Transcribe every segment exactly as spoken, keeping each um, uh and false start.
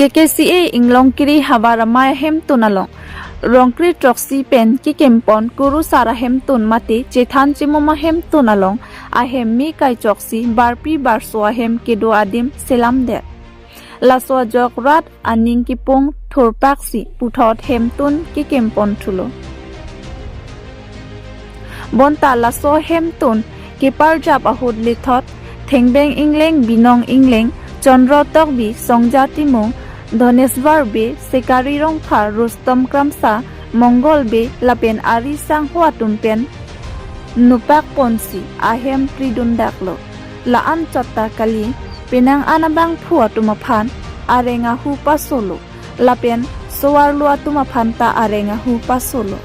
J K C A Inglongkiri Havar Amei ahemtun along rongkri throksi pen kekempon kurusar ahemtun mate chethan chimum ahemtun along ahem me kaichoksi barpi barso ahem kedo adim selamdet. Laso ajok rat aning kipung thurpaksi puthot hemtun kekempon thulo. Bonta laso hemtun keparjap ahut lithot Thengbeng Ingleng, Binong Ingleng, Chandra Tokbi, Songja Timung, Dhoneswar Bey, Sekari Rongphar, Rustom Kramsa, Mongol Bey lapen ari sangho atum pen nupakponsi ahem pridundaklo. La-an chot ta kali, penang an abangphu atum aphan areng ahu pasolo lapen so-arlo atum aphan ta areng ahu pasolo.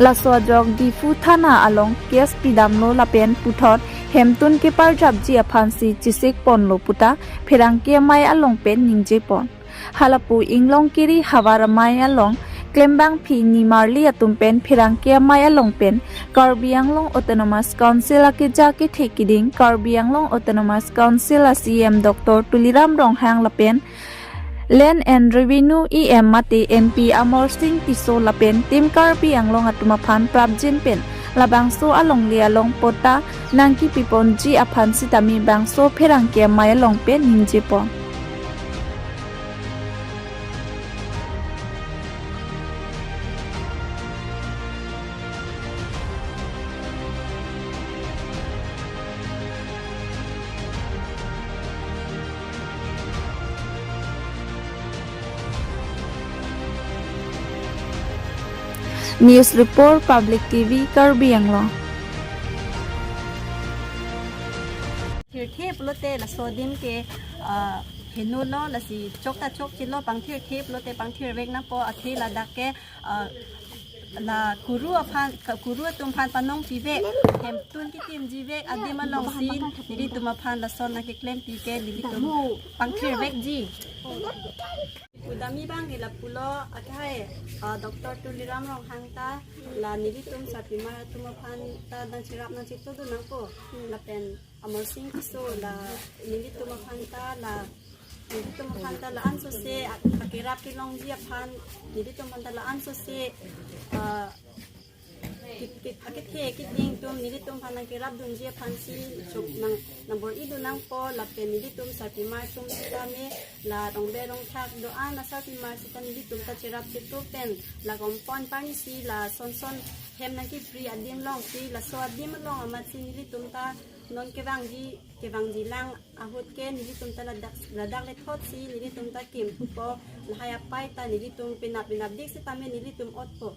Laso ajok Diphu thana along case pidamlo lapen puthot hemtun keparjapji aphansi chesikponlo puta pherangke amei along pen ningjepon. Halapu Inglongkiri Havar Amei along klembangpi nimarli atum pen pherangke amei along pen Karbi Anglong Autonomous Council akeja kethe kiding Karbi Anglong Autonomous Council a C E M Doctor Tuliram Ronghang lapen Land and Revenue E M mate M P Amarsing Tisso lapen Team Karbi Anglong atum aphan prapjin pen labangso alongle along patta nangkepiponji aphan sitame bangso pherangke amei along pen ningjepon. News Report, Public T V, Karbi Anglong. Thirthe pulote laso adim ke, ah, henulo, lasi chok ta chokchelo, pangthirthe pulote pangthirvek nangpo, athe ladak ke, ah, la kuru aphan, ka-, kuru atum aphan panongpivek, hemtun kekimjivek adim alongsi nelitum aphan lason nangkeklempi ke nelitum pangthirvekji. Pudamji abang ke lapulo, akhai, ah, Doctor Tuliram Ronghang ta la nelitum sarpimar atum aphan ta nangcherap nangchetudun nangpo. Lapen Amarsing Tisso la nelitum aphan ta la nelitum aphan ta la-an sose ak-, akerap kelongji aphan nelitum aphan ta la-an sose, ah, kit-, kit-, akethe kiding atum nelitum aphan nangkerapdunji aphansi chok nang, nangbor-idun nangpo lapen nelitum sarpimar atum sitame la rongbe rongthak do-an asarpimar sita nelitum ta cherap chetu pen la kompon parnisi lason son hem nangkepri adim alongsi laso adim along amatsi nelitum ta non kevangji, kevangji lang ahut ke nelitum ta ladak, ladak lethotsi nelitum ta kimthupo, lahai apai ta nelitum penap penapdik sitame nelitum otpo.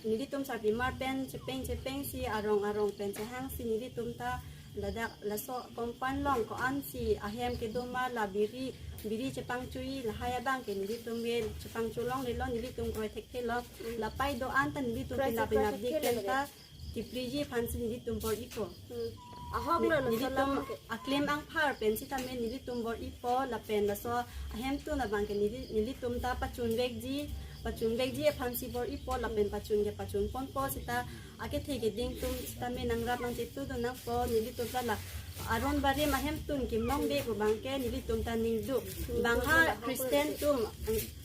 Nelitum sarpimar pen chepeng chepengsi arong arong pen chehangsi nelitum ta ladak laso kompon along ko-ansi ahem kedo ma la biri, biri chepangchoi lahai abang ke nelitum ave chepangcho longlelo nelitum kroi thekthelo. Lapai do-an ta nelitum penap penapdik pen ta kepriji aphansi nelitum bor-ipo. Hmm. Ahok lo, lo, nelitum aklem angphar pen sitame nelitum bor-ipo lapen laso ahemtun abang ke neli-, nelitum ta pachunvekji, pachunvekji aphansi bor-ipo lapen pachun ke pachunponpo sita akethe keding atum sitame nangrap nangchetudun nangpo nelitum ta la aron barim ahemtun kimlongle pu abang ke nelitum ta ningduk. Bang ha Christian atum,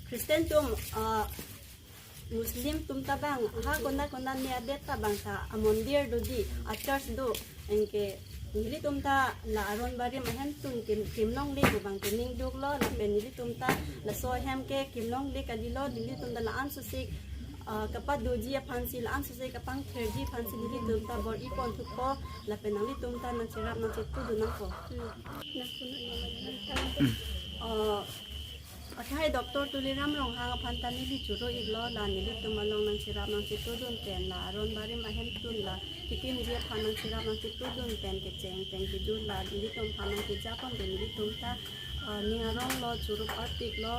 Christian atum, ah, Muslim atum ta bang, ha konat konat ne adet ta bang ta, amondir do dei, achurch do, anke nelitum ta la aron barim ahemtun kim, kimlongle pu abang ke ningduklo, lapen nelitum ta laso ahem ke kimlongle kalilo, nelitum ta la-an sose, ah, kapadoji aphansi, la-an sose kapangthirji aphansi nelitum ta bor-iponthupo, lapen nanglitum ta nangcherap nangchetudun nangpo. Hmm. Ah, Akhai Doctor Tuliram Ronghang aphan ta neli choro-iklo, la nelitum along nangcherap nangchetudun pen la aron barim ahemtun la kekimji aphan nangcherap nangchetudun pen kecheng pen kejut la nelitum aphan nangkejapon pen nelitum ta, ah, ning aronglo, choro-arpiklo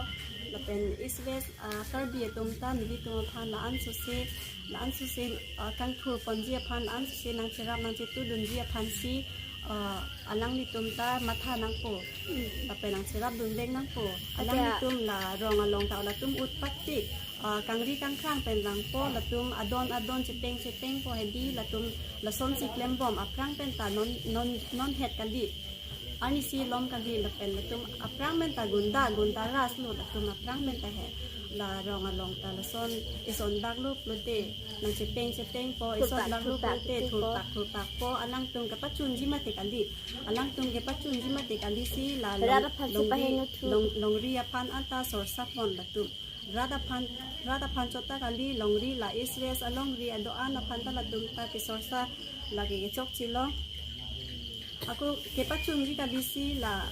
lapen East West, ah, Karbi atum ta nelitum aphan la-an sose, la-an sose, ah, kangthurponji aphan, la-an sose nangcherap nangchetudunji aphansi, ah, alanglitum ta matha nangpo. Lapen nangcherapdunvek nangpo. Alanglitum la rong along ta latum utpattik, ah, kangri kangkrang pen langpo, latum adon adon chepeng chepengpo hedi, latum lasonsi klembom aphrang pen ta non, non, non het kali. Arnisi lom kali lapen latum aphrang pen ta gunda, gunda ras lo latum aphrang pen ta he. La rong along ta lason ison bak lo pulote nangchepeng chepeng po, ison bak lo pulote thurpak thurpak po, alangtum kepachunji mati kali. Alangtum kepachunji mati kali si la rat aphan si paheno thu. Long, longri aphan anta sorsa pon latum. Rat aphan, rat aphan chot ta kali, longri la East West alongri ado-an aphan ta latum ta kesorsa lake kechokche lo. Ako kepachunji kali si la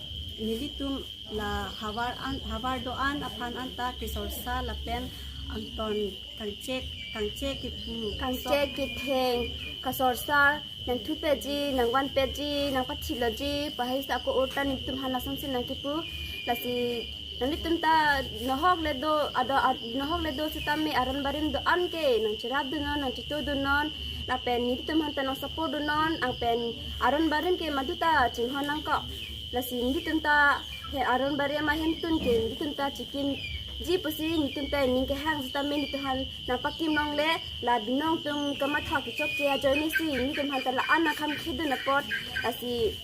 nelitum la havar an, havar do-an aphan anta kesorsa lapen angton kangchek, kangchek ke, hmm, kangchek ketheng, kasorsa nangthupeji, nangvanpeji, nangpathiloji pu hai sa ako orta nelitum aphan lasonsi nangkipu. Lasi nanglitum ta nahok le do, ado ad-, nahok le do sitame aron barim do-an ke nangcherapdunnon, nangchitudunnon, lapen nelitum aphan ta nangsupport dunnon, angpen aron barim ke maduta chinghon nangkok. Lasi nelitum ta he aron barim ahemtun ke nelitum ta chikimji pusi nelitum ta ning kehang sitame nelitum aphan nangpakim longle, la binong atum kamatha kechokche ajoine si nelitum aphan ta la-an nangkhang khedun apot. Lasi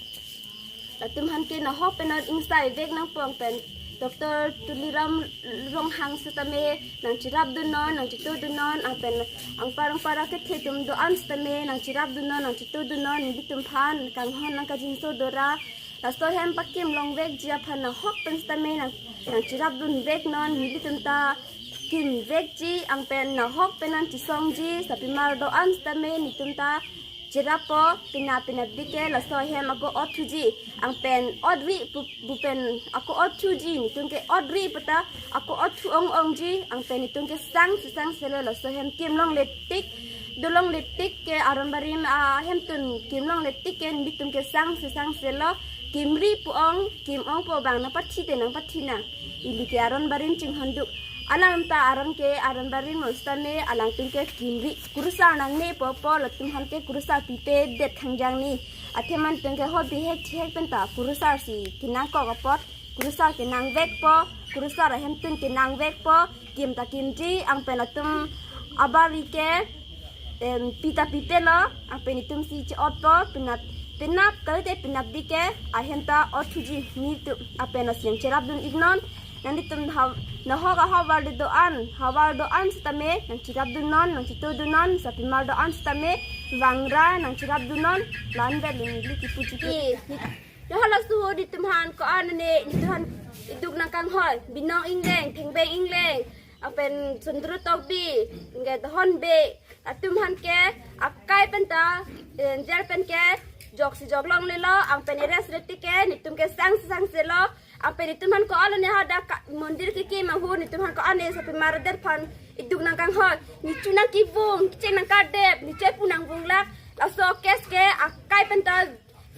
latum aphan ke nahok pen non ingsai vek nangpo, angpen Doctor Tuliram Ronghang sitame nangcherapdunnon, nangchitudunnon, angpen anpar anpar akethe atum do-an sitame nangcherapdunnon, nangchitudunnon, nelitum aphan kanghon nangkajinso dora. Laso ahem pakim longvekji aphan nahok pen sitame nang, nangcherapdun veknon, nelitum ta kimvekji, angpen nahok pen nangchisongji, sapimar do-an sitame nelitum ta cherappo, pina pina bike laso ahem ako othuji, angpen otri pu, pu pen ako othuji, nelitum ke otri puta ako othu ong ongji, angpen nelitum ke sangse sangse lo laso ahem kim longle tik, do longle tik ke aron barim ahemtun kim longle tik ke nelitum ke sangse sangse lo, kimri pu ong, kim ongpo bang nangpathi te nangpathi nang. Ili ke aron barim chinghonduk. Alang ta aron ke aron barim mo sitame alangtum ke kimri kurusar nangnepo po, latum aphan ke kurusar pipedet khangjang ni. Athema nelitum ke ho bihek chihek pen ta kurusar si kenangkok apot, kurusar kenangvekpo, kurusar ahemtun kenangvekpo, kim ta kimji, angpen latum abari ke, em, pi ta pipelo, angpen nelitum si che-otpo, penap, penap, kalite penap bike, ahem ta othuji nelitum, angpen nasi nangcherapdun iknon, nanglitum ha, nahok ahavar le do-an, havar do-an sitame, nangcherapdunnon, nangchitudunnon, sapimar do-an sitame, vangra, nangcherapdunnon, la-an vet le neli kipuji ke. Ni, ni, Yo halaso nelitum aphan ko-an ne, nelitum aphan iduk nangkanghoi, binong ingleng, thengbeng ingleng, angpen Sundro Tokbi, ingke Dohon Bey, latum aphan ke akai pen ta, eh, jail pen ke joksi jok longlelo, angpen arrest re tik ke nelitum ke sangse sangse lo, angpen nelitum aphan ko-an ne hadak ka, mondir kekim ahut nelitum aphan ko-an ne sapimar adet aphan iduk nangkanghoi, ne chu nangkevung, kecheng nangkardep, ne chepu nangvunglak, laso case ke akai pen ta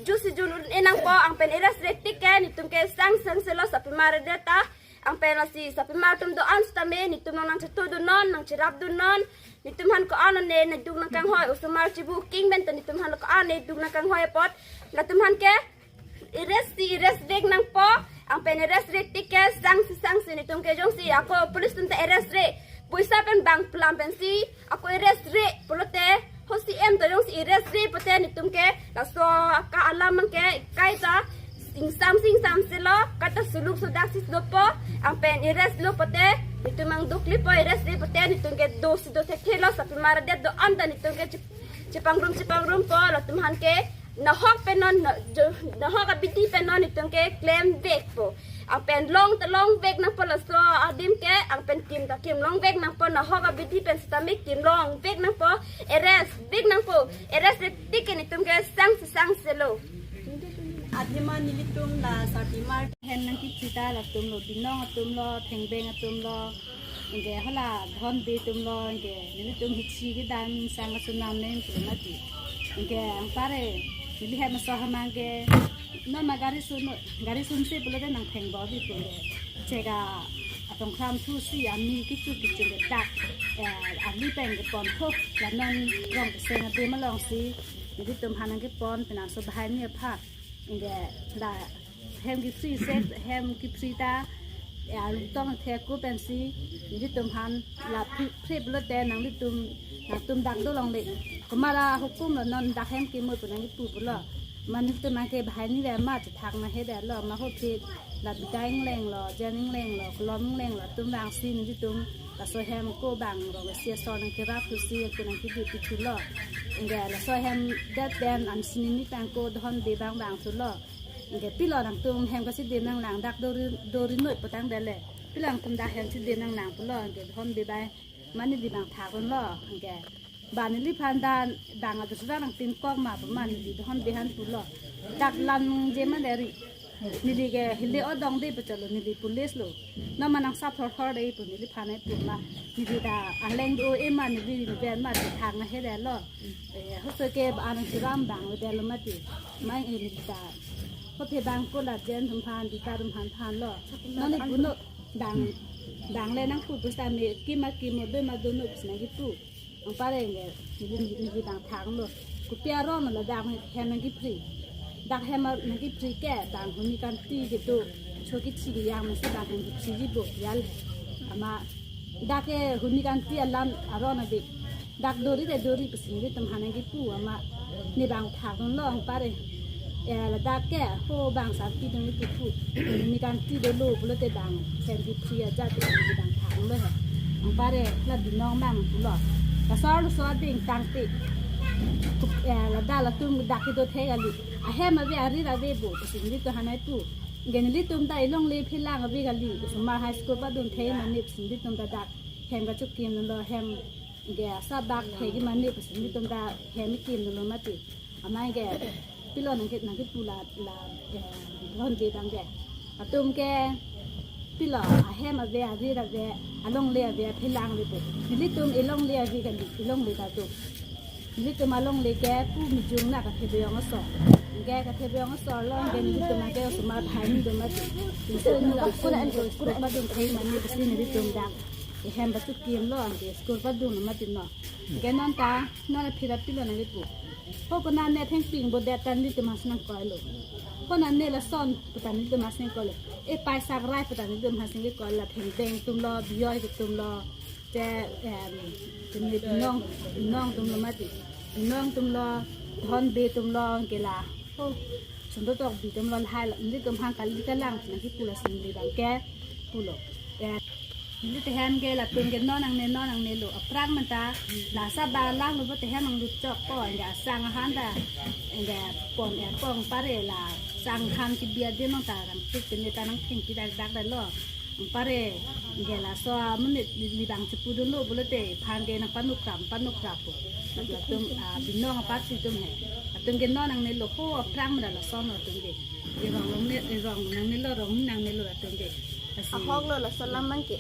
jun si jun un-e nangpo, angpen arrest re tik ke nelitum ke sangse sangse lo sapimar adet ta, angpen lasi sapimar atum do-an sitame nelitum nang nangchitudunnon, nangcherapdunnon, nelitum aphan ko-an ne iduk nangkanghoi, osomar chibu king pen ta nelitum aphan ko-an ne iduk nangkanghoi apot, latum aphan ke arrest si arrest vek nangpo, angpen arrest re tik ke sangse sangse nelitum ke jongsi ako police atum ta arrest re, poisa pen bang plam pensi ako arrest re pulote, ho C M ta jongsi arrest re pote nelitum ke laso ka alam ke kaita ingsam si ingsamse lo, kaita suluk sudak si dopo, angpen arrest lo pote nelitum nangduklipo, arrest re pote nelitum ke do si do thekthe lo, sapimar adet do-an ta nelitum ke chep, chepangrum chepangrumpo, latum aphan ke nahok pen non, na, jo, nahok abidi pen non nelitum ke klemvekpo. Angpen long ta longvek nangpo laso adim ke, angpen kim ta kim longvek nangpo, nahok abidi pen sitame kim longvek nangpo, arrest vek nangpo, arrest re tik ke nelitum ke sangse sangse lo. Athema nelitum la sapimar ahem nangkithi ta latum lo, binong atum lo, thengbeng atum lo, ingke hala Dohon Bey atum lo, ingke nelitum hithi kedam sang asunam neng tu mati. Ingke angpare neli hem aso hamang ke non ma gari sun, gari sunse pulote nangthengbo bi pu ke. Chega atongkram thu si ami kichu kichu ke dak, eh, ali pen ke pon thok la non rong keseng ade malong si nelitum aphan nangkepon, penang so bahai ni aphan. Ingke la hem kepri set, hem kepri ta, ya, arutong thek ko pensi, nelitum aphan la phri, phri pulote nanglitum, nangtum dak do longle. Komat ahukum lo non dak hem kemoi pu nangkipu pulo. Mane tum nangkebahai ni le ma chethak nanghe detlo, ma ho phi la bidai ingleng lo, jen ingleng lo, kolom ingleng lo, atum vangsi nelitum laso hem ko bang rong isi ason nangkerap thusi, nangke nangkidip pithulo. Anke laso hem det den an sini ni tang ko Dhon Bey bang vangthulo. Anke pilo nangtum hem kachedem nanglang, dak dori, dori noi potang detlo. Pilo nangtum dak hem chedem nanglang pulo, anke Dhon Bey bang mane neli bang thakdunlo, anke ba neliphan dan bang adusra nangpinkok ma pu ma neli Dhon Bey aphan pulo. Dak lam je ma deri. Neli ke hile odong de pachalo, neli police lo. Non ma nangsa thor thor de pu neliphan ai pu ma. Neli ta aleng do-e ma neli ni ben ma chethak nanghe detlo. Eh, hoso ke ba nangchiram bang lo detlo mati. Ma eh neli ta. Ho phe bang ko la jen atum aphan, bidai atum aphan thanlo. Non ni puno bang, bang le nangpu pusita me kima kimo do ma do no pusita nangkipu. Anparke neli, neli, neli bang thaklo. Kopi aron lo bang hem nangkepri. Dak hem nangkepri ke bang huni kanti kedo. Choki chigi yang masi bang hem kepri jibo yal. Amat dak ke huni kanti alam aron ave. Dak dori te dori pusi nelitum aphan nangkipu amat ne bang thakdunlo anparke. Eh, ladak ke ho bang sarpi dun itu pu. Huni kanti dolo pulote bang hem kepri ajat te ne bang thakdunlo he. Anparke la binong bang pulo. Laso laso ading tangte. Eh, ladak latum dak kedo thek kali. Ahem ave, arir ave bo pusi nelitum aphan nangpu. Anke nelitum ta elongle phelang ave kali. Osomar High School padun thek mane pusi nelitum ta dak hem kachekim lo, hem anke asa bak thek mane pusi nelitum ta hem kimlo mati. Amat anke pilo nangke, nangkepu la, la, eh, Dhon Bey bang ke. Atum ke pilo ahem ave, arir ave, alongle ave, phelang ave pu. Nelitum elongle ave kali, elongle ta do. Nelitum alongle ke pu mijung na Kathe Beyong asor. Anke Kathe Beyong asor lo, anke nelitum anke osomar bahai ni do mati. Nelitum la school, school padun thek mane pusi nelitum dak hem kachekimlo, anke school padun mati no. Anke non ta, non aphi ra pilo nangkipu. Ho konane thengping bodet ta nelitum aphan nangkoilo. Konane lason pu ta nelitum aphan nangkoilo. E paisa krai pu ta nelitum aphan nangkoilo, la thengbeng atum lo, biyoi atum lo. Te, em, te ne binong, binong atum lo mati. Binong atum lo, Dhon Bey atum lo, anke la. Ho, Sundor Tokbi atum lo lahai lo, nelitum aphan kali kalang nangkipu lasi neli bang ke pulo. Te, neli te hem ke latum ke non nangne, non nangnelo. Aphrang menta, la sa ba lang lo bo te hem nanglut chokpo, anke asang ahan ta, anke pon, eh, pon pare la sang ahan kebi adim nang ta rang tik te ne ta nangthengpi dak dak detlo. Anparke, anke laso amonit neli bang chepudunlo pulote, aphan ke nangpanukram, panukram po. Latum, ah, binong aparty atum he. Atum ke non nangnelo ho aphrang mera lason atum ke. Erong longne, erong nangnelo, rong nangnelo atum ke. Lasi ahok lo laso alam bang ke.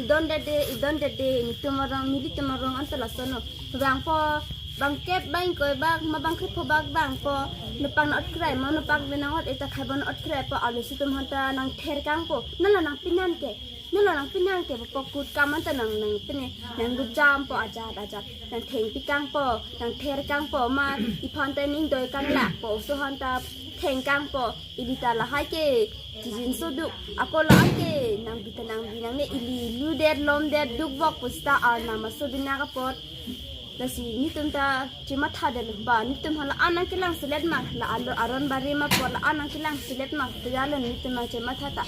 Idon dede, idon dede, nelitum arong, nelitum arong anta lason lo. Bangpo, bangkep bang ingkoi bak, ma bangkrepho bak bangpo, nupang na otkrai, ma nupang binong ot eta khai bon otkrai po, alusi atum aphan ta nangther kangpo, nala nangpinan ke, nala nangpinan ke, po kut kam anta nang, nangpine, nanggujampo ajat, ajat, nangthengpi kangpo, nangther kangpo, ma iphan ta ning doi kanglakpo, oso aphan ta theng kangpo, ili ta lahai ke, chijin soduk, ako la ke, nangbi ta nangbi nangne ili ludet lomdet dukbok pusita arnam aso binak apot. Lasi nelitum ta chematha detlo ba, nelitum aphan la-an nangkelang selet ma, la alo aron bari ma po la-an nangkelang selet ma, te jalo nelitum nangchematha ta.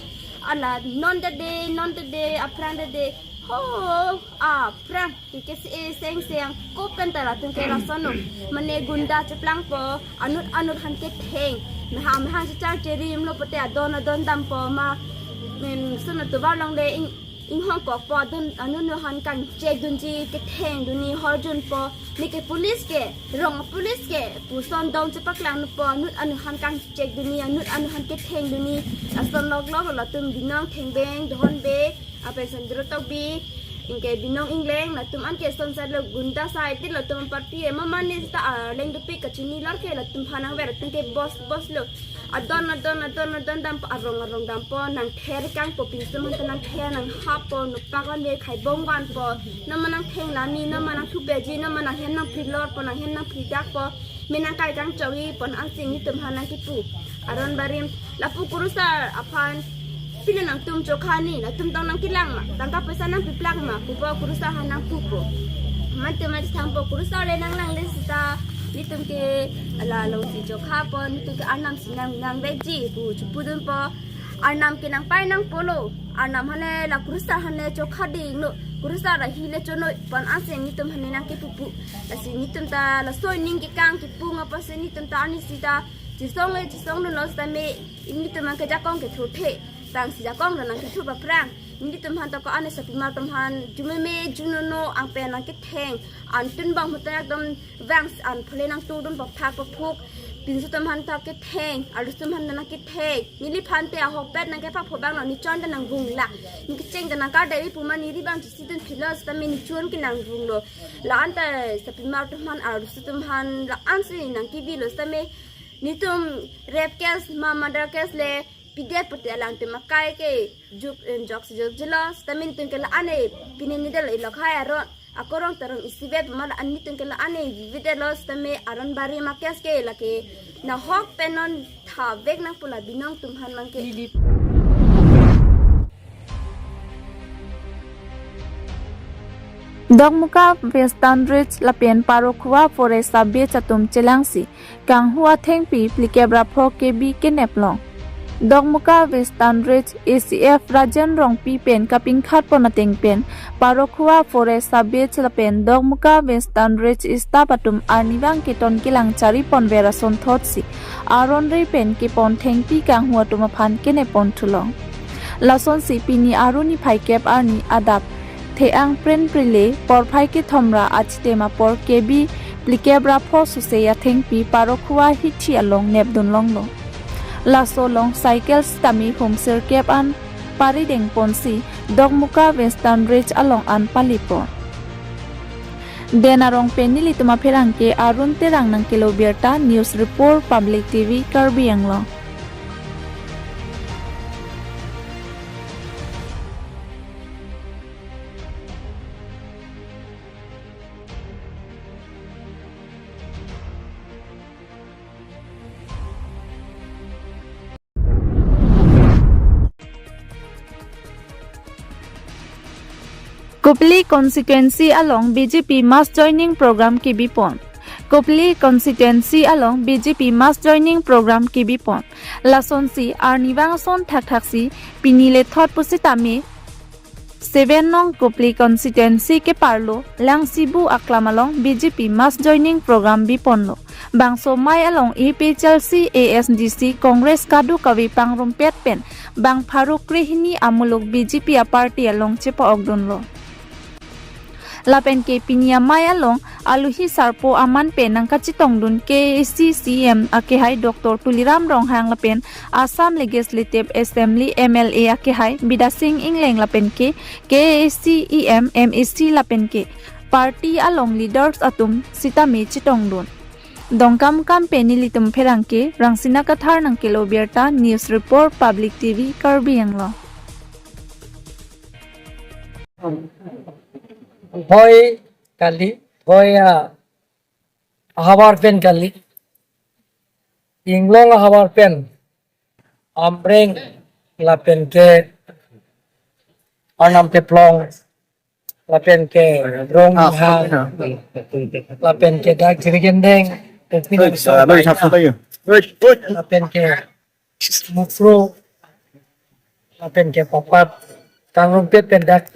Ala non dede, non dede, aphrang dede, ho, aphrang, ke ke se seng seng, ko pen ta latum ke lason lo. Mane gunda cheplangpo, anut anut aphan ketheng. Mehang mehang chechang cherim lo pote adon adon dampo ma, men sun atovar longle ing, inghong kokpo adon anut anut aphan kangchek dunji, ketheng dunji, horjunpo. Ne ke police ke, rong police ke, puson dong chepaklang po, anut anut aphan kangchek dunji, anut anut aphan ketheng dunji. Lason lok lok latum binong thengbeng, Dhon Bey, apen Sundor Tokbi, anke binong ingleng, latum anke son side lo gunda side, ti latum party, eh, ma mane ta, ah, leng dopik kachini lor ke latum aphan nangver, atum ke boss, boss lo. Adon, adon, adon, adon dampo, arong, arong dampo, nangther kangpo, pinso aphan ta nangther, nanghappo, nupang an de khai bong vanpo, non ma nangtheng lami, non ma nangthupeji, non ma nanghem nangphri lorpo, nanghem nangphri dakpo, me nangkai kangchokji, pon angsing nelitum aphan nangkipu. Aron barim, lapu kurusar aphan, pilo nangtum chokha ni, latum tong nangkelang ma, tangka paisa nangpiplak ma, pupo kurusar aphan nangpupo. Mate mate thampo kurusar le nanglangle seta, Nitum ke la alongsi chokha pon, nitum ke Arnam si nang nang veji pu chepudunpo. Arnam ke nangpai nangpo lo. Arnam hale la kurusar hale chokha ding lo. Kurusar la hile chonoi pon ansi nitum hale nangkepupu. Lasi nitum ta laso ning kekang kepung apotsi nitum ta arnisi ta chisong le chisongdunlo sitame nitum nangkejakong kethurthe. Tangsi jakong ta nangkethur paprang. Nitum aphan ta ko-an sapimar atum aphan jumeme junono angpen nangketheng. Antun bang hotel ekdom vang an phule nangtudun pokthak pophuk. Pinso atum aphan ta ketheng, arloso atum aphan ta nangketheng. Neliphan te ahokpet nangkepapho bang lo, nechon ta nangvung la. Nekecheng ta nangkar devi puma neri bang chisidun philo sitame nechon ke nangvung lo. La-an ta sapimar atum aphan, arloso atum aphan la-ansi nangkebilo sitame nitum rape case ma murder case le pidet pute alangtum akai ke juk, eh, jok si jokjelo sitame nitum ke la-an e pine nidel ilok hai aron akorong tarong isivet ma la-an nitum ke la-an e vividelo sitame aron bari ma case ke lake nahok pen non thavek nangpo la binong atum aphan mang ke. Dokmoka Western Range lapen Parokhuwa Forest Sub Beat atum chelangsi kanghu athengpi phlikep ra pho K B kenep long. Dokmoka Western Range A C F Rajen Rongpi pen kapingkhat pon ateng pen Parokhuwa Forest Sub Beat lapen Dokmoka Western Range staff atum arnivang keton kelang chari ponver asonthotsi aron re pen kepon thengpi kanghu atum aphan kenep pon thulong. Lasonsi pini arni phai kep arni adap the-ang pren prile porphai kethom ra achitem apor K B phlikep ra pho suse athengpi Parokhuwa hithi along nepdun longlo. Laso along cycle sitame hum sirkep an parideng ponsi Dokmoka Western Range along an pali pon. Den arong pen nelitum apherangke Arun Terang nangkelo birta, News Report, Public T V, Karbi Anglong. Kopili constituency along B J P mass joining program kebi pon. Kopili constituency along B J P mass joining program kebi pon. Lasonsi arnivang ason thakthaksi pini lethot pusitame seven nong Kopili constituency keparlo Langsibu Aklam along B J P mass joining program biponlo. Bangso amei along A P H L C, A S D C, Congress kadokave pangrumpet pen bang pharo krehini amuluk B J P aparty along chepa-okdunlo. Lapen ke pini amei along alohi sarpo aman pen nangkachetongdun K A A C C E M akehai Doctor Tuliram Ronghang lapen Assam Legislative Assembly M L A akehai Bidya Sing Engleng lapen ke K A A C E M, M A C lapen ke party along leaders atum sitame chetongdun. Dongkamkam pen nelitum pherangke Rangsina Kathar nangkelo birta, News Report, Public T V, Karbi Anglong. Hoi kali, hoi a ahavar pen kali. Inglong ahavar pen Amreng lapen ke Arnam Teplong lapen ke Ronghang lapen ke dak Jirikindeng lapen ke Mukro lapen ke Papat kangrumpet pen dak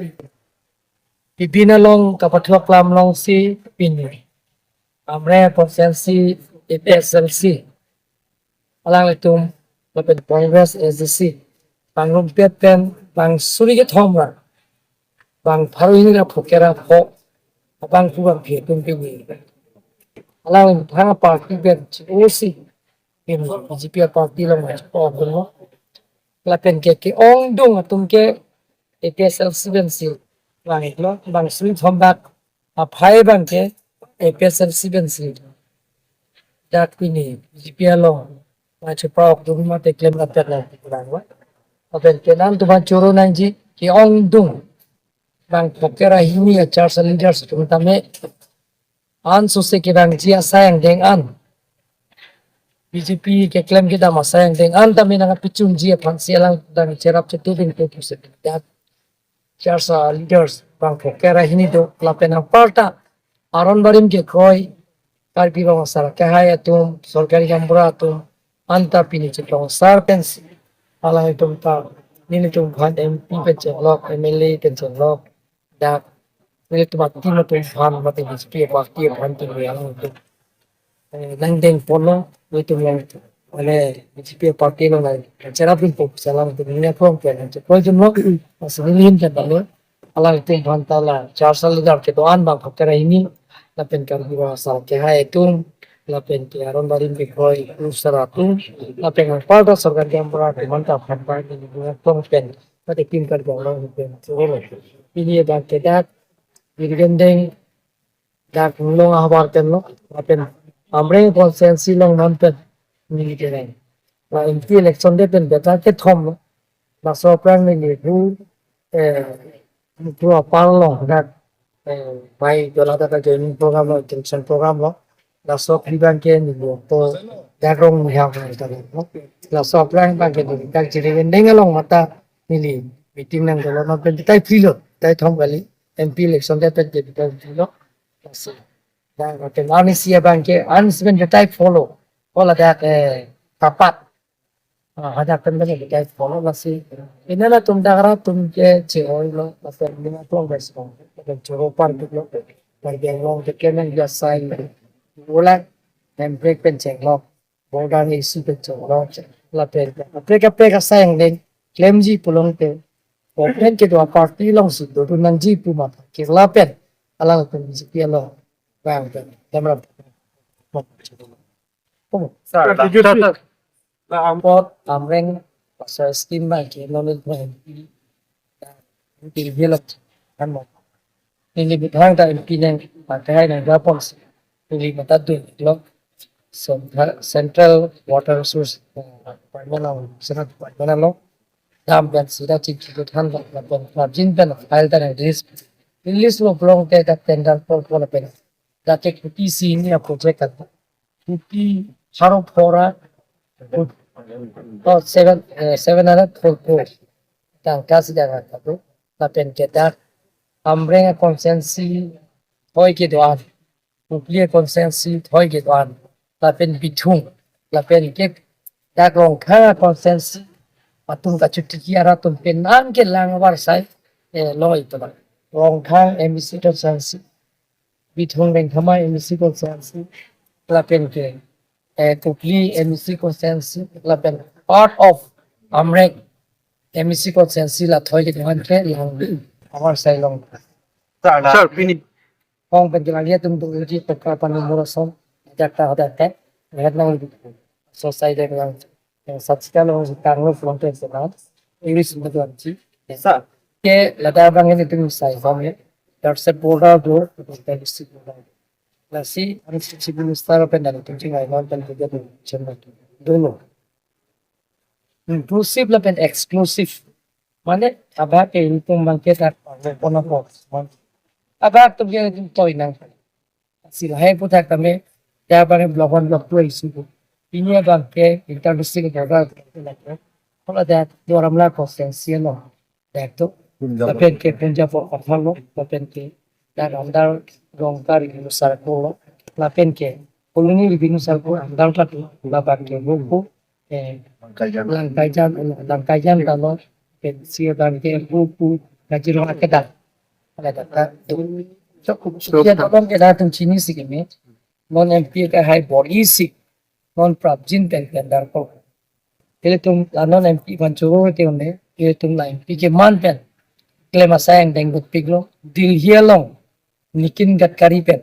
Bibina along kapathuak lam alongsi pini Amreng constituency A P H L C alanglitum lapen Congress A D C pangrumpet pen bang suri kethom ra bang pharo hini ra phokep ra pho abang pu bang phi atum pini alangli thang party pen chi-osi pini B J P party along ma chi-o dunlo lapen ke ke-ongdung atum ke A P H L C pensi langlo bang suri thom bak aphai bang ke A P H L C pensi dak pini B J P along ma chepa-okdun mate klem lapen lang lang wa. Lapen ke nangtum aphan choro nangji ke-ongdung bang phokep ra hini a church leaders atum tame an sose kevangji asai angdeng an B J P keklem kedam asai angdeng an tame nangkepachunji aphansi alang dang cherap chetudun ke pusi dak church leaders bang phokep ra hini do lapen aparta aron barim ke kroi Karbi Rong Asar Kehai atum, sorkari gaonbura atum, anta pini chitong sar pensi alanglitum ta, nelitum aphan M P pen chenglok, M L A pen chenglok, dak nelitum a-team atum aphan, mate B J P party aphan tum alanglitum, eh, nangdeng ponlo, nelitum along, mane B J P party along nangcherapdunpo pusi alanglitum nangphrong pen nangchephoidunlo, lasi nelihin pen tame alanglitum aphan ta la Charsa leader kedo-an abang Bhattacharya Hini, lapen Karbi Rong Asar Kehai atum, lapen ke Aron Barim Bikroi Lusara atum, lapen anparta sorkari gaonbura atum anta aphan ta neli nangphrong pen, mate Team Karbi Anglong pen choro lo. Pini abang ke dak Jirikindeng dak Inglong ahavar pen lo, lapen Amreng constituency along non pen neli kereng. La M P election de pen beta kethom lo. Laso aphrang neli hu, eh, hu apar along dak, eh, bai dola dak joining program lo, intention program lo. Laso aphi abang ke neli to dak Ronghang lo. Laso aphrang abang ke neli dak Jirikindeng along mata neli meeting nangdolo, non pen tai phli lo, tai thom kali. M P election de pen ke tai phli lo. Lasi dak pen arnisi abang ke, arnisi pen ke tai pho lo. Pho ladak, eh, Kapat. Ah, hadak pen pen ke tai pho lo lasi. Pini latum dak rat atum ke che-oi lo, lapen neli nangphrong pen si lo. Lapen choro parpik lo. Karbi Anglong ke klemang ya sai. Ula, hemprek pen chenglok. Border issue pen choro, lapen kaprek kaprek asai angdeng klemji pulote, government kedo aparty alongsi dodun nangji pu mata ke lapen alanglitum B J P along bang pen klemrap. Sir, sir, sir. La apot Amreng pasar scheme abang ke non pen Jirikindeng along kan mo. Neli bithang ta M P nang pakai nang gapon si neli mata dun lo. Central, Central Water Resource, eh, Department along, Central Department along dam pen sida chingki than lapen prapjin pen file ta nang release, release lo pulote dak tender call call pen dak ke kuti si ini a project kan kuti haro phora, oh, seven, eh, seven hundred four crore tangka si dak kan tu. Lapen ke dak Amreng constituency thoi kedo-an, Kopili constituency thoi kedo-an, lapen Bithung, lapen ke dak Rongkhang constituency atum kachotiki arat atum pen an ke lang avarsai, eh, lo ito ba. Rongkhang M A C constituency, Bithung Rengthama M A C constituency, lapen ke, eh, Kopili M A C constituency, lapen part of Amreng M A C constituency la thoi kedo-an ke lang avarsai long. Sir, sir, pini. Hong pen kelang atum tu uji pekka panu murason, jakta hoda te, lihat nang uji. So sai dek lang, yang satsikan long si kanglo from ten senang, English betul si. Sir. Ke ladak abang nelitum sai hong ya. That's a border bro, dari si border. Lasi, ang si Chief Minister pen dan tum chingai non pen kerja tu, cuma tu. Dulu. Inclusive lapen exclusive. Mane, abang ke ilitum abang ke dak, kono ko. Abang atum ke ilitum toi nang. Si lahai aputhak tame, ya abang block one, block two issue ko. Pini abang ke inter-district border. Kalau ada dua Ramla constituency lo. Dak tu. Punjab. Lapen ke Punjab Upper lo, lapen ke dak under Rongkhang Revenue Circle lo, lapen ke Phuloni Revenue Circle under ta tu, lapen ke Buku, eh, Langkaijan. Langkaijan, Langkaijan ta lo, pen si abang ke Buku, Kaziranga kedak. Ada dak tu. So, so, ya, tolong ke dak tu chini si keme. Non M P kehai bor-i si, non prapjin pen pen darpo. Ilitum la non M P aphan choro te un-e, ilitum la M P keman pen klem asai angdeng dotpiklo, Delhi along Nitin Gadkari pen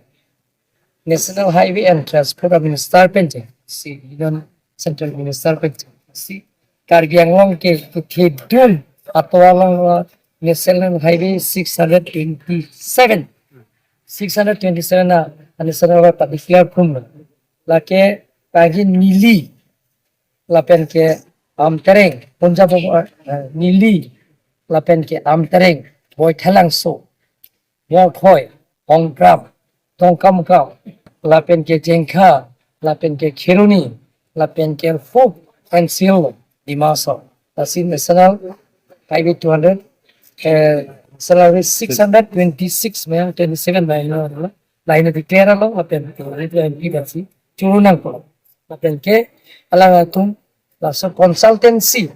National Highway and Transport Minister pen chengsi, non Central Minister pen chengsi, Karbi Anglong ke kethedun atovar along National Highway six hundred twenty-seven, six hundred twenty-seven a National Highway pa-declare pum lo. Lake pagi Nili lapen ke Amtereng, Punjab, eh, Nili lapen ke Amtereng, Boithalangso, Mawphoi, Ongkram, Dongkamukam, lapen ke Jengkha, lapen ke Kheroni, lapen ke Phuk and Sillo, Dima Hasao. Lasi National Highway two hundred, eh, National Highway six hundred twenty-six, mane twenty-seven mane, no, no. lain declare lo, lapen ke M P pensi churu nangpo. Lapen ke alangtum laso consultancy,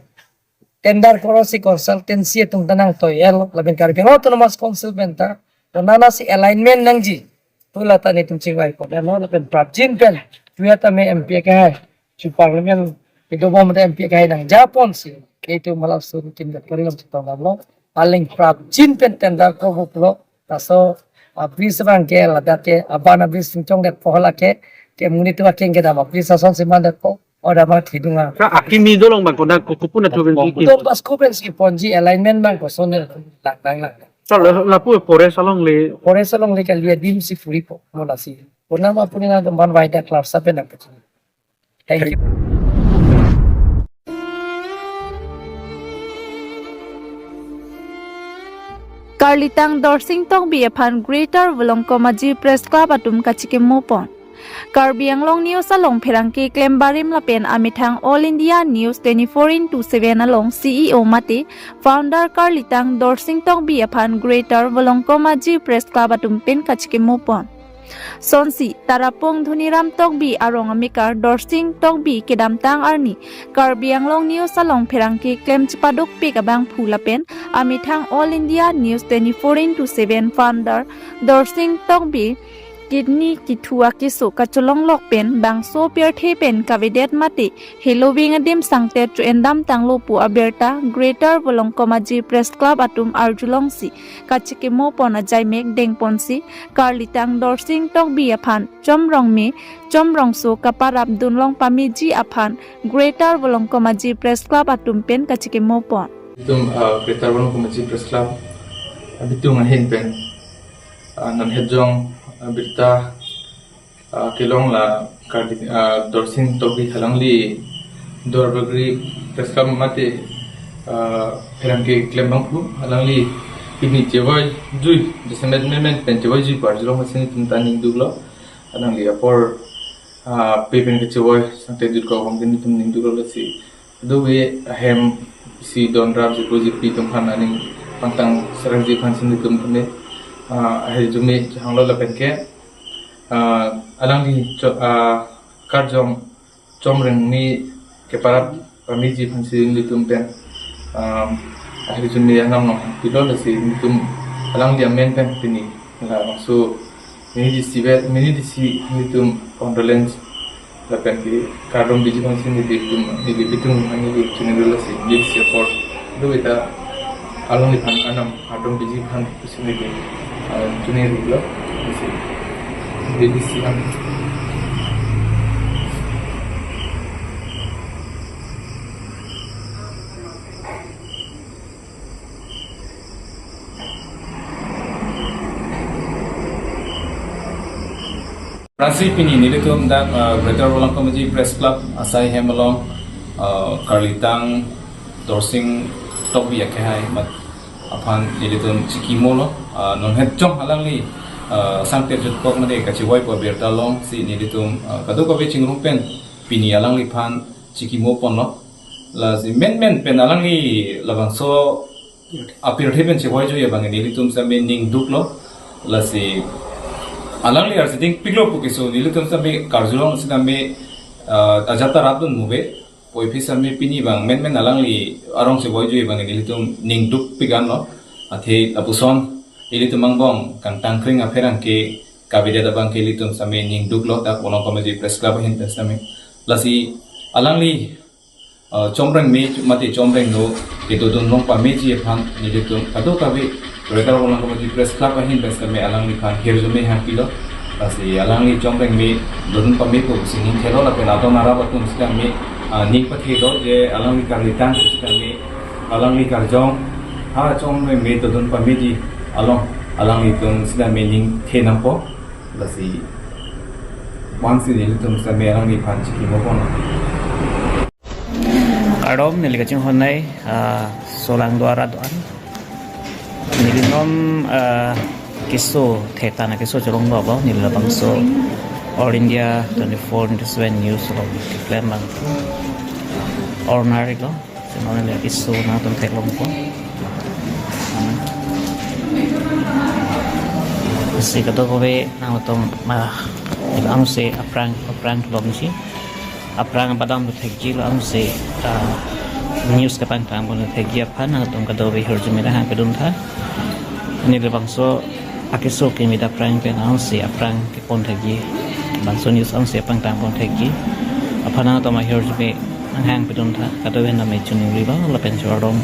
tender koro si consultancy atum ta nangtoi-et lo, lapen Karbi Anglong Autonomous Council pen ta konatsi alignment nangji, pu la ta netum chingvai ponlo, lapen prapjin pen juya tame M P akehai, chu parliament kedobom ta M P akehai nangjaponsi, ke itum hala sur kin da kari lam chitong lo, aling prapjin pen tender ko buk lo, laso a-bridge abang ke ladak ke aban a-bridge singchong det po, hala ke ke monit atum akeng kedam a-bridge asonsi mandetpo, order abang thidung a. Sir, akimi dolong abang konat ko, kopi pu na thuben si ki? Don Bosco pensi ponji, alignment abang koson ne lang lang lang. Sir, la, lapu forest along le? Forest along le kali adim si puri po, mo lasi. Puna ma puri na teman waida club sapen nang pecini. Thank you. Karlitang Dorsing Tokbi aphan Greater Volongkomaji Press Club atum kachikimo pon. Karbi Anglong News along pherangke klem barim lapen amethang All India News twenty-four into seven along C E O mate founder Karlitang Dorsing Tokbi aphan Greater Volongkomaji Press Club atum pen kachikimo pon. Sonsi Tarapung Dhoniram Tokbi arong amekar Dorsing Tokbi kedamtang arni Karbi Anglong News along pherangke klem chepadukpik abangphu lapen amethang All India News twenty-four into seven founder Dorsing Tokbi kidney kithu akeso kacholonglok pen bangso pirthe pen kavedet mate heloving adim sangtet cho-endam tanglo pu abirta Greater Volongkomaji Press Club atum arjulongsi kachikimo pon ajaimek dengponsi Karlitang Dorsing Tokbi aphan Chomrong Me, Chomrongso kaparap dunlong pameji aphan Greater Volongkomaji Press Club atum pen kachikimo pon. Itum, ah, Greater Volongkomaji Press Club, ah, bitung ahin pen, ah, non hejong, ah, birta, ah, kelong la Karli, ah, Dorsing Tokbi alangli Duarbagori Press Club mate, ah, pherangke klem abangphu alangli pini chevoi jui, jasemet memen pen chevoi jui pu arjulong masi netum ta ningduklo. Alangli apor, ah, pe pen kachevoi sangtet jut ko abang ke netum ningduklo, lasi dove ahem isi don rap jipo jipi atum aphan aning pangtang serang ji aphan si netum tame, ah, ahirjume chehanglo lapen ke, ah, alangli cho-, ah, karjong Chomrong Me keparap pameji aphan si netum pen, ah, ahirjume anam nangpilo, lasi netum alangli amen pen pini labangso mini D C ve, mini D C netum condolence lapen ke kardom biji aphan si netum, neli bitung aphan neli chini dolo, lasi mini D C apor doveta alangli aphan anam kardom biji aphan si neli, ah, chini dolo, lasi mini D C aphan. Prasi pini nelitum dak, ah, Greater Volongkomaji Press Club asai hem along, ah, Karlitang Dorsing Tokbi akehai amat aphan nelitum chikimolo, ah, non hejong alangli, ah, sangtet jut kok mate kachevoi pu abirta longsi nelitum, ah, kadokave chingrum pen pini alangliphan chikimo ponlo. Lasi menmen pen alangli labangso apirthe pen chevoi jui abang nelitum same ningduklo. Lasi alangli arsi dingpiklo pu keso nelitum same karjulong sitame, ah, ajat ta rapdun muve. Puvoiphit same pini abang menmen alangli arong chevoi jui abang nelitum ningdukpik anlo. Athe lapuson ilitum angbong kangtangkring apherangke kavedet abang ke ilitum same ningduklo dak Volongkomaji Press Club ahin pen same. Lasi alangli, ah, Chomrong Me mate Chomrong No kedodun long pameji aphan nelitum kadokave Greater Volongkomaji Press Club ahin pen same alangliphan hirjume hangpilo. Lasi alangli Chomrong Me dodun pamepo si ningthelo lapen adon arap atum sitame, ah, ning pathelo je alangli Karlitang sitame alangli karjong ha Chomrong Me dodun pameji along alanglitum sitame ningthe nangpo. Lasi vangsi nelitum sitame alangliphan chikimo pon. Kardom, neli kachinghon nai, ah, Solangdo arat do-an. Nelinom, ah, keso, theta na keso cholong do abang, neli labangso All India twenty-four into seven News along keklem abang. Ordinary lo, sino neli keso nangtum theklongpo. Si kadokave nangtum ma, ilo ansi aphrang, aphrang longsi, aphrang padam thekji, ilo ansi, ah, news kapangthang pon thekji aphan nangtum kadokave ahirjume nanghang pedun tha. Neli labangso akeso kimi aphrang pen ansi aphrang kepon thekji, labangso news ansi apangthang pon thekji aphan nangtum ahirjume nanghang pedun tha. Kadokave name chunuri abang lapen chorong.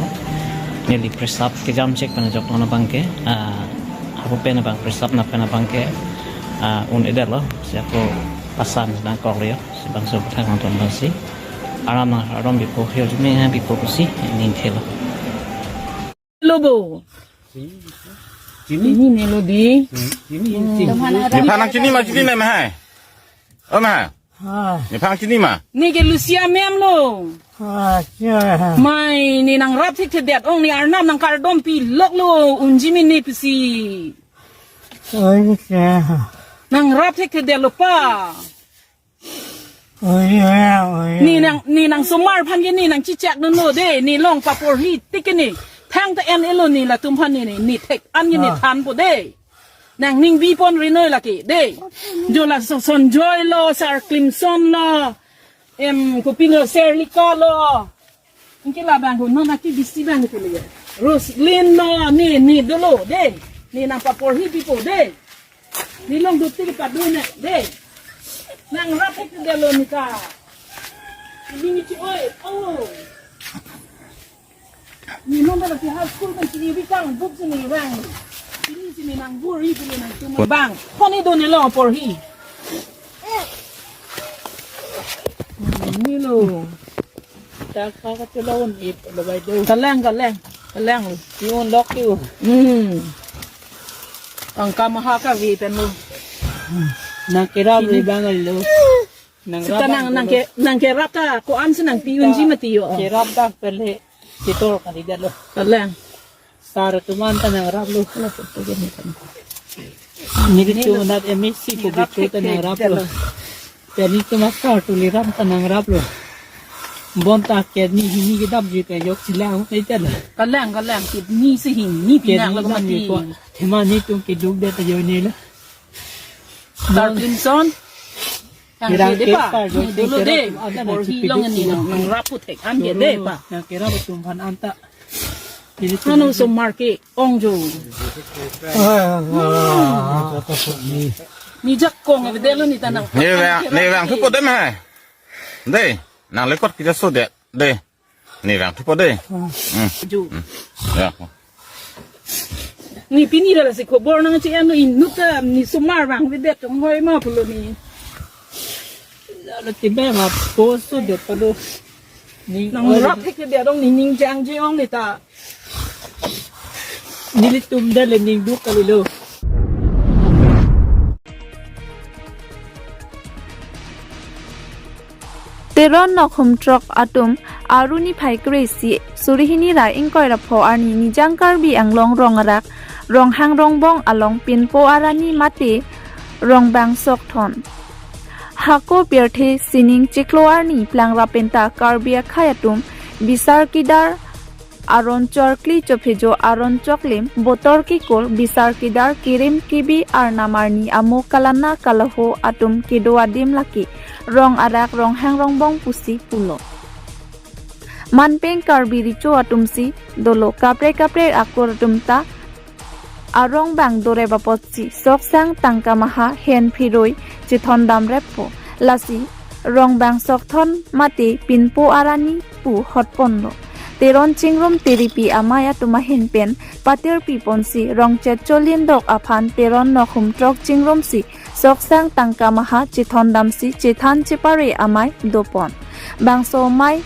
Neli press up kejam chek pen ajok non abangke, ah, apo pen abang press up na pen abangke, ah, un-edetlo, si ako pasan nangkoklo, si bangso kethang nangtum abangsi. Arnam nang arnam bipo, ahirjume nang bipo pusi ning thelo. Lo bo. Chini. Chini ne lo di. Chini, Hmm. chini. Nephan nangchini ma, chini ne ma hai. O ma hai. Ha. Nephan chini ma. Ne ke Lucia ma'am lo. Ha, ya. Mai ne nangrap thekthedet ong, ne arnam nangkardom pilok lo, unji mene pusi. Oi, ya. Nangrap thekthedet lo pa. Oi, ya, oi. Ne nang, ne nangsomar aphan ke ne nangchichak dunlo de, ne long paporhi tik ke ne. Thangta en-elo ne latum aphan ne, ne, ne thek an ke ne Ah. thanpo de. Nangning bipon rinoi lake de. Jo laso Sonjoy lo, Sar Klimson lo, em, kopilo, Serlika lo. Anke labang ko non aki bisi abang ko le. Roslyn lo, ne, ne dolo de. Ne nangpaporhi pipo de. Ne long duti padun ne de. Nangrap thekthedetlo ne ta. Ini ni chi oi. Oh. Ne non da si high school kan chini bikang buk chini bang. Chini chini nangbur-i chini nangtum bang. Koni do ne lo porhi. Ne lo. Ta ka ka chulon ip lo bai do. Kalang, kalang. Kalang. Ti un lok ti un. Hmm. Ang kamaha ka vi pen lo. Nangkerap Chini. Ri bang lo. Nang Sita rap nang, bang nang lo. Ke, nangkerap ta ko-ansi nangpi unji mati yo. Kerap bang pele. Kitor kali dia lo. Kalang. Sar atum anta nangrap lo. Neli tumat M S C ko bitu ta nangrap lo. Pini tumat sar Tuliram ta nangrap lo. Bonta kidney hini kedam ji ta yok silang ta ita lo. Kalang, kalang, kidney si hini pinak lo mati. Thema netum keduk det ajo ne lo. Sar Crimson. Yang Kirang de pa. Dolo de. Ada porhi long ni nang, nangrap puthek an ke de pa. Nangkerap atum aphan anta. Ano somar ke ong jo. Ni jakong ave de lo ne ta nang. Ne vang, ne vangthupo de ma hai. De, nanglekot kita so de. De. Ne vangthupo de. Hmm. Jo. Hmm. Ya. Ne pini da lasi khobor nangche-en lo inut ta ne somar vangve det tong hoi ma pulo ne. Lo tibe ma poso de pado. Nangrap thekthedet ong ne ning jangje ong ne ta. Nelitum da le ning duk kali lo. Teron Nokhumthrok atum Aru niphai kre-isi suri hini ra ingkoi ra pho arni Nijang Karbi Anglong Rong Arak Ronghang Rongbong along pinpo arani mate Rongbang Sokthon hako pirthe sining chiklo arni plangrap penta Karbi akhei atum Bisar Kidar aron chorkli chophejo aron choklim botor kikor Bisar Kidar kirim kibi arnam arni amo kalana kalaho atum kedo adim lake Rong Arak Ronghang Rongbong pusi pulo. Manpeng Karbi Recho atumsi dolo, kaprek kaprek akur atum ta arong bang dorep apotsi soksang tangka maha hen phiroi chethondam reppo. Lasi Rongbang Sokthon mate pinpo arani pu hotponlo. Teron Chingrum Teripi amei atum ahin pen patir piponsi Rongchet Cholindok aphan Teron Nokhumthrok Chingrumsi soksang tangka maha chethondamsi chethan chepare amei dopon. Bangso amei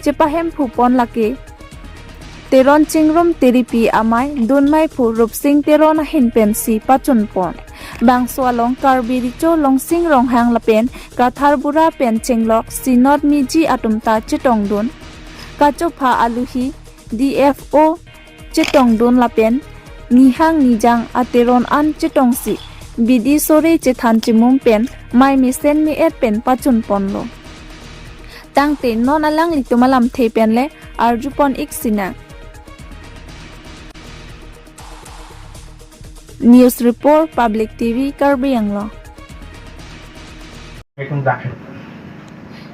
chepahemphupon lake Teron Chingrum Teripi amei dunmeiphu Rupsing Teron ahin pensi pachunpon. Bangso along Karbi Recho Longsing Ronghang lapen Kathar Bura pen chenglok Sinot Miji atum ta chetongdun. Kachopha aluhi D F O chetongdun lapen nihang nijang ateron an chetongsi bidi sore chethan chemum pen mei mesen me-et pen pachunponlo. Tangte non alanglitum alamthe penle arjupon ik sinang. News Report, Public T V, Karbi Anglong. Itum dak hai.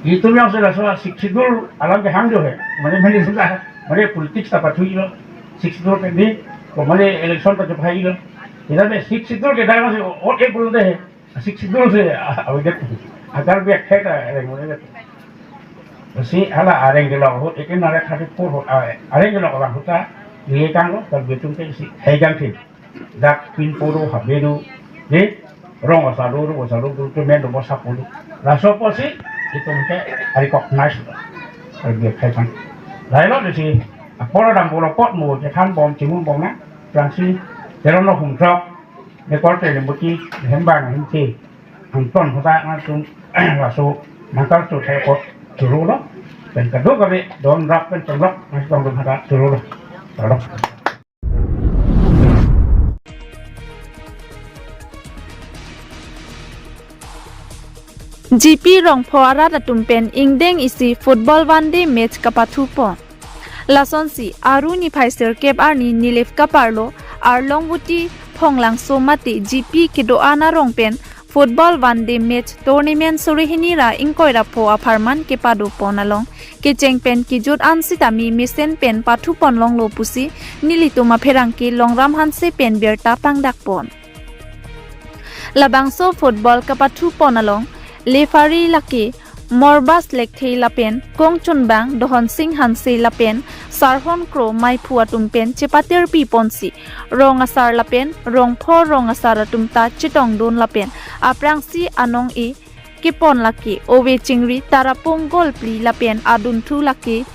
Itum yang sudah sudah Sixth Schedule alam ke hang jo hai. Mane mane sudah mane politics ta pathu lo. Sixth Schedule ke ni ko mane election ta pathu lo. Ida me Sixth Schedule ke dai masih ot ek bulun deh. Sixth Schedule se awak agar biak khai ta reng mane. Si hala areng kelok ahut ikin nare thirty four ahut areng kelok abang ahut ta ye kanglo ta betum ke si hai jang thi. Dak pinpo do, habe do, de, rong asar do, rong asar do, do, to men do, bosa polo. Laso apotsi itum ke recognize do. Arbi khai tang. Lailo de si, apor adam polo pot mo, je than bom, chimun bom na, prangsi, teron lo hum trok, ne kor te lembuti, hembang, hemte, angton hosa, nang tum, laso, nangkal tu thai pot, churu lo, pen kaduk kabe, don rap, pen chonglok, nang tong dum hata, churu lo. Churu lo. G P Rongpho arat atum pen ingdeng isi football one day match kapathu pon. Lasonsi Aru niphai sirkep arni Nilip kaparlo Arlongvoti Phonglangso mate G P kedo-an arong pen football one day match tournament suri hini ra ingkoi ra pho apharman kepado pon along kecheng pen kejut an sitame mesen pen pathu pon longlo pusi nelitum apherangke Longram Hanse pen birta pangdak pon. Labangso football kapathu pon along referee lake Morbas Lekthe lapen kongchunbang Dohon Sing Hanse lapen Sarhon Kro Maiphu atum pen chepatirpi ponsi rong asar lapen rongpho rong asar atum ta chetongdun lapen aphrangsi anong-e kepon lake Ove Chingri Tarapung goal phli lapen adunthu lake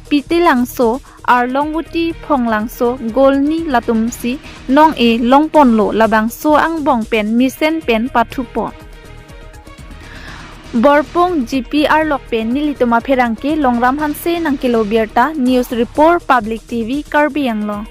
Pitelangso, Arlongvoti Phonglangso goal ni latumsi nong-e longponlo labangso angbong pen mesen pen pathu pon. Borpung G P arlok pen nelitum apherangke Longram Hanse nangkelo birta. News Report, Public T V, Karbi Anglong.